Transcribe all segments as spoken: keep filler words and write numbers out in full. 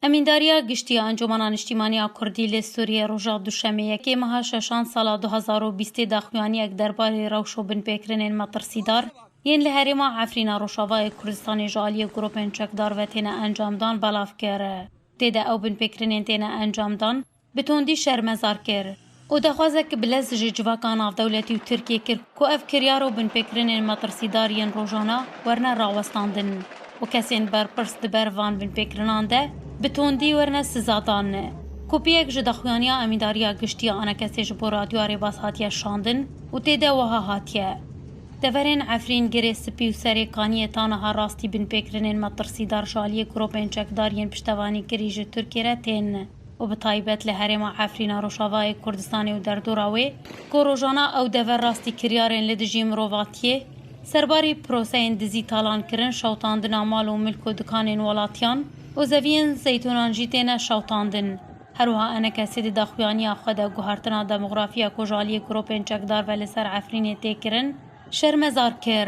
Emîndariya Giştî ya Encûmena Niştîmaniya Kurdî li Sûriyê roja Duşemê yekê meha şeşan sala du hazar û bîstê daxuyaniyek derbarê rewş û binpêkirinên metirsîdar yên li herêma Efrîna Rojavayê Kurdistanê ji aliyê grûpên çekdar ve têne encamdan belav kir. Tê de ew binpêkirinên têne encamdan bi tundî şermezar kir û daxwazek bilez ji civaka navdewletî û Tirkiyê kir ku ev kiryar û binpêkirinên metirsîdar yên rojana werine rawestandin û kesên berpirs di ber van binpêkirinan de bi tundî werine sizadan. Kopiyek ji daxuyaniya Emîndariya Giştî ya Enekesê ji bo Radyoya Rêbaz hatiye şandin û tê de wiha hatiye: Deverên Efrîn, Girê Spî û Serê Kaniyê ta niha rastî binpêkirinên metirsîdar ji aliyê grûpên çekdar yên piştevanîkirî ji Tirkiyê re tên û bi taybet li herêma Efrîna Rojavayê Kurdistanê û derdora wê, ku rojana ew dever rastî kiryarên li dijî mirovatiyê, serbarî proseyên dizî, talankirin, şewtandina mal û milk û dikanên welatiyan û zeviyên zeytûnan jî têne şewtandin. Her wiha Enekesê di daxuyaniya xwe de guhertina demografiya ku ji aliyê grûpên çekdar ve li ser Efrînê tê kirin, şermezar kir.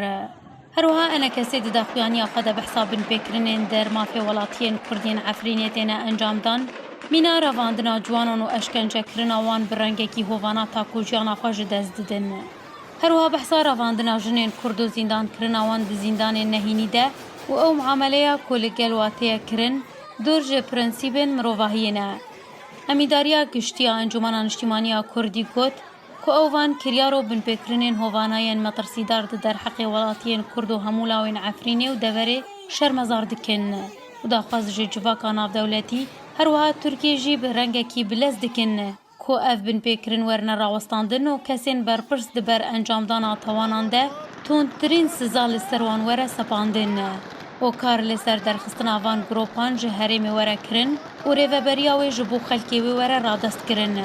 Her wiha Enekesê di daxuyaniya xwe de behsa binpêkirinên der mafê welatiyên Kurd yên Efrînê têne encamdan, mîna revandina ciwanan û eşkencekirina wan bi rengekî hovana ta ku jiyana xwe ji dest didin. Her wiha behsa revandina jinên Kurd û zîndankirina wan di zîndanên nehînî de û ew muameleya ku li gel wa têye kirin, dûr ji prensîbên mirovahiyê ne. Emîdariya Giştî ya Encûmena Niştîmaniya Kurdî got ku ew van kiryar û binpêkirinên hovana yên metirsîdar di derheqê welatiyên Kurd û hemû lawên Efrînê û deverê şermezar dikin û daxwaz ji civaka navdewletî, her wiha Tirkiyê jî bi rengekî bilez dikin ku ev binpêkirin werine rawestandin û kesên berpirs di ber encamdana tawanan de tundtirîn siza li ser wan were sepandin û kar li ser derxistina van grûpan ji herêmê were kirin û rêveberiya wê ji bo xelkê wê were radestkirin.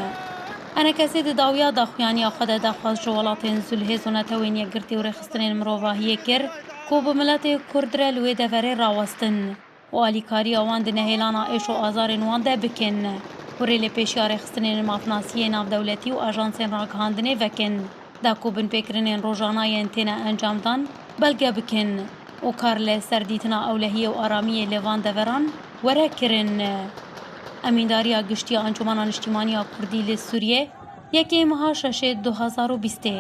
Enekesê di dawiya daxuyaniya xwe de daxwaz ji welatên Zûlhêz û Netewên Yekgirtî û rêxistinên mirovahiyê kir ku bi miletê Kurd re li wê deverê rawestin û alîkariya wan di nehêlana êş û azarên wan de bikin û rê li pêşiya rêxistinên mafnasiyê navdewletî û ajansên ragihandinê vekin, da ku binpêkirinên rojana yên têne encamdan belge bikin û kar li ser dîtina ewlehiyê û aramiyê li van deveran were kirin. Emîndariya Giştî ya Encûmena Niştîmaniya Kurdî li Sûriyê, yekê meha şeşê du hazar û bîstê.